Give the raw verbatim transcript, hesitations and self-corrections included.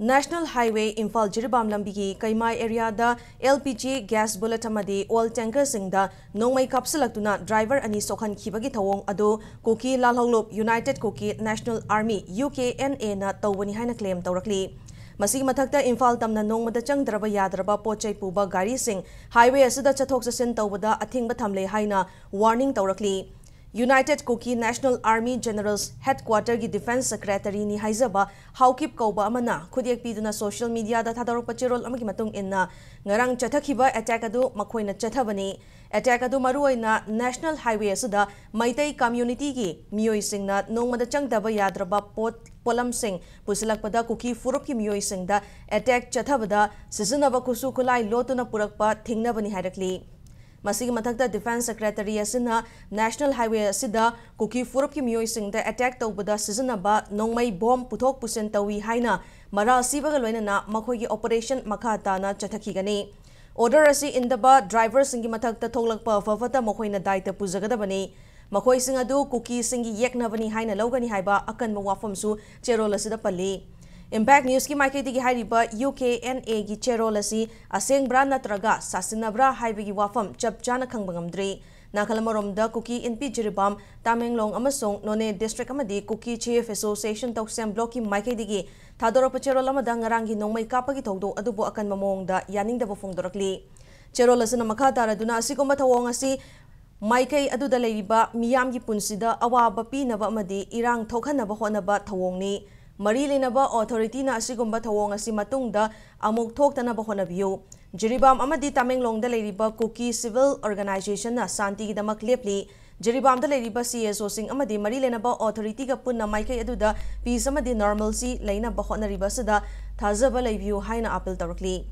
National Highway Imphal Jiribam ꯂꯝꯕꯤꯒꯤ ꯀꯩꯃꯥꯏ ꯑꯦꯔꯤꯌꯥꯗ L P G gas bullet ꯑꯃꯗꯤ oil tankerꯁꯤꯡꯗ ꯅꯣꯡꯃꯩ ꯀꯥꯞꯁꯤꯜꯂꯛꯇꯨꯅ driver ꯑꯅꯤ ꯁꯣꯛꯍꯟꯈꯤꯕꯒꯤ ꯊꯧꯑꯣꯡ ꯑꯗꯨ ꯀꯨꯀꯤ ꯂꯥꯜꯍꯧꯂꯨꯞ United Kuki National Army, U K N A ꯅ ꯇꯧꯕꯅꯤ ꯍꯥꯏꯅ claim ꯇꯧꯔꯛꯂꯤ꯫ ꯃꯁꯤꯒꯤ ꯃꯊꯛꯇ ꯏꯝꯐꯥꯜ ꯇꯝꯅ ꯅꯣꯡꯃꯗ ꯆꯪꯗ꯭ꯔꯕ ꯌꯥꯗ꯭ꯔꯕ ꯄꯣꯠ ꯆꯩ ꯄꯨꯕ ꯒꯥꯔꯤꯁꯤꯡ highway ꯑꯁꯤꯗ ꯆꯠꯊꯣꯛ ꯆꯠꯁꯤꯟ ꯇꯧꯕꯗ ꯑꯊꯤꯡꯕ ꯊꯝꯂꯦ ꯍꯥꯏꯅ warning ꯇꯧꯔꯛꯂꯤ꯫ United Kuki National Army General's Headquarter ꯒꯤ Defence Secretary ꯅꯤ ꯍꯥꯏꯖꯕ ꯍꯥꯎꯀꯤꯞ ꯀꯧꯕ ꯑꯃꯅ ꯈꯨꯠꯌꯦꯛ ꯄꯤꯗꯨꯅ social media ꯗ ꯊꯥꯗꯣꯔꯛꯄ ꯆꯦꯔꯣꯜ ꯑꯃꯒꯤ ꯃꯇꯨꯡ ꯏꯟꯅ, ꯉꯔꯥꯡ ꯆꯠꯊꯈꯤꯕ attack ꯑꯗꯨ ꯃꯈꯣꯏꯅ ꯆꯠꯊꯕꯅꯤ꯫ Attack ꯑꯗꯨ ꯃꯔꯨꯑꯣꯏꯅ National Highway ꯑꯁꯤꯗ ꯃꯩꯇꯩ community ꯒꯤ ꯃꯤꯑꯣꯏꯁꯤꯡꯅ ꯅꯣꯡꯃꯗ ꯆꯪꯗꯕ ꯌꯥꯗ꯭ꯔꯕ ꯄꯣꯠ ꯄꯣꯠꯂꯝꯁꯤꯡ ꯄꯨꯁꯤꯜꯂꯛꯄꯗ ꯀꯨꯀꯤ ꯐꯨꯔꯨꯞꯀꯤ ꯃꯤꯑꯣꯏꯁꯤꯡꯗ attack ꯆꯠꯊꯕꯗ ꯁꯤꯖꯤꯟꯅꯕ ꯈꯨꯠꯁꯨ ꯈꯨꯠꯂꯥꯏ ꯂꯣꯠꯇꯨꯅ ꯄꯨꯔꯛꯄ ꯊꯤꯡꯅꯕꯅꯤ ꯍꯥꯏꯔꯛꯂꯤ꯫ ꯃꯁꯤꯒꯤ ꯃꯊꯛꯇ Defence Secretary ꯑꯁꯤꯅ National Highway ꯑꯁꯤꯗ ꯀꯨꯀꯤ ꯐꯨꯔꯨꯞꯀꯤ ꯃꯤꯑꯣꯏꯁꯤꯡꯗ attack ꯇꯧꯕꯗ ꯁꯤꯖꯤꯟꯅꯕ ꯅꯣꯡꯃꯩ bomb ꯄꯨꯊꯣꯛ ꯄꯨꯁꯤꯟ ꯇꯧꯏ ꯍꯥꯏꯅ ꯃꯔꯥꯜ ꯁꯤꯕꯒ ꯂꯣꯏꯅꯅ ꯃꯈꯣꯏꯒꯤ operation ꯃꯈꯥ ꯇꯥꯅ ꯆꯠꯊꯈꯤꯒꯅꯤ꯫ Order ꯑꯁꯤ ꯏꯟꯗꯕ driver ꯁꯤꯡꯒꯤ ꯃꯊꯛꯇ ꯊꯣꯛꯂꯛꯄ ꯑꯐ ꯐꯠꯇ ꯃꯈꯣꯏꯅ ꯗꯥꯏꯇ ꯄꯨꯖꯒꯗꯕꯅꯤ꯫ ꯃꯈꯣꯏꯁꯤꯡ ꯑꯗꯨ ꯀꯨꯀꯤꯁꯤꯡꯒꯤ ꯌꯦꯛꯅꯕꯅꯤ ꯍꯥꯏꯅ ꯂꯧꯒꯅꯤ ꯍꯥꯏꯕ ꯑꯀꯟꯕ ꯋꯥꯐꯝꯁꯨ ꯆꯦꯔꯣꯜ ꯑꯁꯤꯗ ꯄꯜꯂꯤ꯫ Impact News ꯀꯤ ꯃꯥꯏꯀꯩꯗꯒꯤ ꯍꯥꯏꯔꯤꯕ U K N A ꯒꯤ ꯆꯦꯔꯣꯜ ꯑꯁꯤ ꯑꯁꯦꯡꯕ꯭ꯔꯥ ꯅꯠꯇ꯭ꯔꯒ ꯁꯥꯁꯤꯟꯅꯕ꯭ꯔꯥ ꯍꯥꯏꯕꯒꯤ ꯋꯥꯐꯝ ꯆꯞ ꯆꯥꯅ ꯈꯪꯕ ꯉꯝꯗ꯭ꯔꯤ꯫ ꯅꯥꯀꯜ ꯑꯃꯔꯣꯝꯗ ꯀꯨꯀꯤ ꯏꯟꯄꯤ ꯖꯤꯔꯤꯕꯥꯝ, ꯇꯥꯃꯦꯡꯂꯣꯡ ꯑꯃꯁꯨꯡ ꯅꯣꯅꯦ district ꯑꯃꯗꯤ ꯀꯨꯀꯤ Chief Association ꯇꯧꯁꯦꯝ block ꯀꯤ ꯃꯥꯏꯀꯩꯗꯒꯤ ꯊꯥꯗꯣꯔꯛꯄ ꯆꯦꯔꯣꯜ ꯑꯃꯗ ꯉꯔꯥꯡꯒꯤ ꯅꯣꯡꯃꯩ ꯀꯥꯞꯄꯒꯤ ꯊꯧꯗꯣꯛ ꯑꯗꯨꯕꯨ ꯑꯀꯟꯕ ꯃꯑꯣꯡꯗ ꯌꯥꯅꯤꯡꯗꯕ ꯐꯣꯡꯗꯣꯔꯛꯂꯤ꯫ ꯆꯦꯔꯣꯜ ꯑꯁꯤꯅ ꯃꯈꯥ ꯇꯥꯔꯗꯨꯅ ꯑꯁꯤꯒꯨꯝꯕ ꯊꯧꯑꯣꯡ ꯑꯁꯤ ꯃꯥꯏꯀꯩ ꯑꯗꯨꯗ ꯂꯩꯔꯤꯕ ꯃꯤꯌꯥꯝꯒꯤ ꯄꯨꯟꯁꯤꯗ ꯑꯋꯥꯕ ꯄꯤꯅꯕ ꯑꯃꯗꯤ ꯏꯔꯥꯡ ꯊꯣꯛꯍꯟꯅꯕ ꯍꯣꯠꯅꯕ ꯊꯧꯑꯣꯡꯅꯤ꯫ ꯃꯔꯤ ꯂꯩꯅꯕ authority ꯅ ꯑꯁꯤꯒꯨꯝꯕ ꯊꯧꯑꯣꯡ ꯑꯁꯤ ꯃꯇꯨꯡꯗ ꯑꯃꯨꯛ ꯊꯣꯛꯇꯅꯕ ꯍꯣꯠꯅꯕꯤꯌꯨ꯫ ꯖꯤꯔꯤꯕꯥꯝ ꯑꯃꯗꯤ ꯇꯥꯃꯦꯡꯂꯣꯡꯗ ꯂꯩꯔꯤꯕ ꯀꯨꯀꯤ civil organization ꯅ ꯁꯥꯟꯇꯤꯒꯤꯗꯃꯛ ꯂꯦꯞꯂꯤ꯫ ꯖꯤꯔꯤꯕꯥꯝꯗ ꯂꯩꯔꯤꯕ C S O ꯁꯤꯡ ꯑꯃꯗꯤ ꯃꯔꯤ ꯂꯩꯅꯕ authority ꯒ ꯄꯨꯟꯅ ꯃꯥꯏꯀꯩ ꯑꯗꯨꯗ peace ꯑꯃꯗꯤ normalcy ꯂꯩꯅꯕ ꯍꯣꯠꯅꯔꯤꯕ ꯑꯁꯤꯗ ꯊꯥꯖꯕ ꯂꯩꯕꯤꯌꯨ ꯍꯥꯏꯅ appeal ꯇꯧꯔꯛꯂꯤ꯫